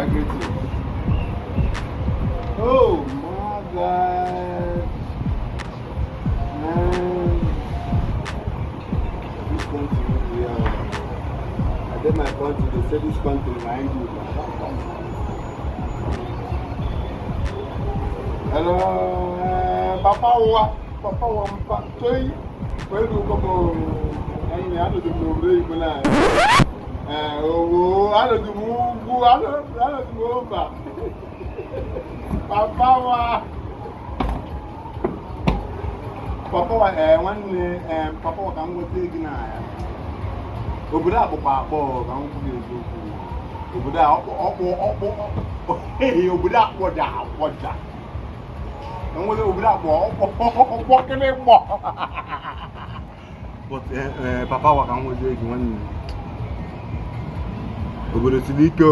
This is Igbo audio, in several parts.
I greet you. Oh my God. Man. This country, yeah. I did my country, they say this country, mind you. Hello, Papa wa, Papa wa mpa, choi, pẹ̀lú kọ́mọ ẹ̀yin anọdụ m n'obodo oyibo na owo anọdụ m ugwu anọdụ m ova papa wa papa wa nwanne papa wa ka m nweta gị na ya obodo a kpọkwa akpọ ka m kwuru eziokwu obodo a ọkpọ ọkpọ ọkpọ obodo a kpọja akpọja enwere obodo akpọ ọkpọ ọkpọ kịrị kpọ but papa wa ka m nweta gị nwanne obodo siri ike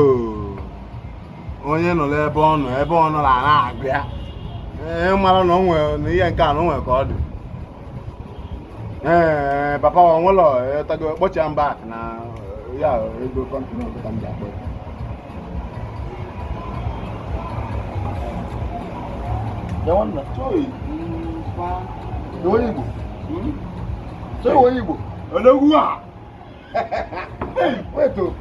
onye nọ n'ebe ọ nọ ebe ọ nọ na na-agụ ya ee mara na o nwere na ihe nke a na o nwere ka ọ dị ee papa wa nwụlọ tago kpọchia mbak na ya ego kọmpani ọzọ ka m ji akpọ ya. Onye Igbo. So onye Igbo. Odogwu a. Wait o.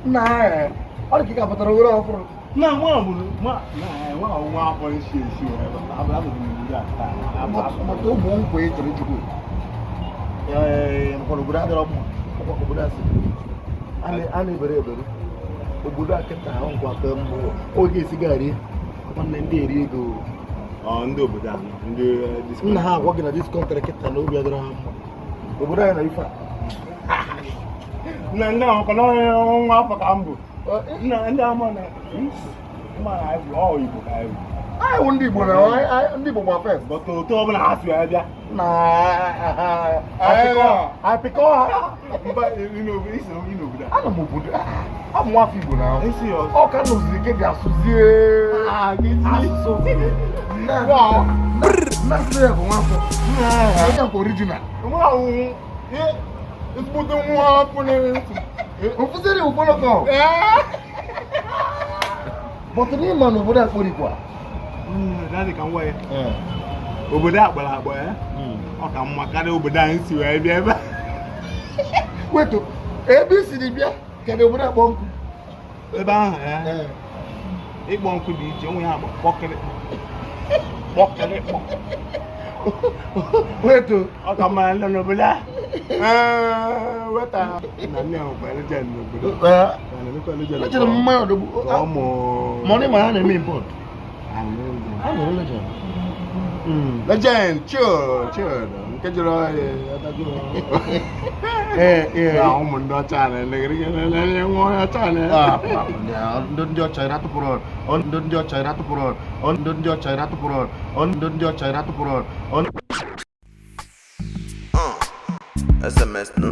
Nna ha ọ dị ka ị ga-apụtara obere ọfụrụ. Na nwa bụ nwa na nwa nwa afọ isi esi wee bata abụ abụ m ndị a taa. Mata ụmụ nkwa ị chọrọ ijikwa. Ee, maka obodo adịrọ mma. Obodo a sị. A na-ebere ebere. Obodo a kịta ahụ nkwa ka mbụ oge esi gari nwanne ndị eri ego. Ọ ndị obodo a ndị nna ha agwa gị na this country kịta na obi adịrọ ha mma. Obodo anyị na ife a. Nna ndị ahụ kọ nwa afọ ka m bụ. Nna ndị ama na mma na anyị bụ ọ Igbo ka anyị bụ. Anyị wụ ndị Igbo na ndị Igbo gba first. But otu ọbụla ha si wee bịa. Na apịkọ ha. Mba ị n'obodo a. Ana m obodo abụ nwa afọ Igbo na ọ ka nụziri ka eji asụzie asụsụ. Nna sị ya bụ nwa afọ. Onye nke original. Nwa ahụ ezigbote nwa afọ na-esi. Ofusiri ụfọlọkọ. But n'ịma na obodo a kporikwa. Daddy ka m gwa ya. Obodo a kpọrọ akpọ ya. Ọ ka mma karịa obodo anyị si wee bịa ebe a. Wait o, ebe i siri bịa kedu obodo akpọ nkụ? Ebe ahụ ya. Ịkpọ nkụ dị iche, onwe ya akpọ kpọkịrịkpọ. Kpọkịrịkpọ. Wait o. Ọ ka mma ndị n'obodo a. Weta. Na nne ahụ kwa legend n'obodo. Echere m mmanya odogwu. Ọmụ. Money ma ha na-eme import. Ha na-eme legend. Legend, chill, chill. Nke jụrụ ọdago. Ee. Na ụmụ ndị ọcha na-elegere nwa onye ọcha na. Ndị ọcha ira tụpụrụ ndị ọcha ira tụpụrụ ndị ọcha ira tụpụrụ ndị ọcha ira tụpụrụ. SMS no.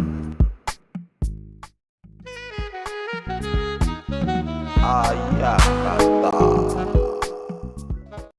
Ah, yeah.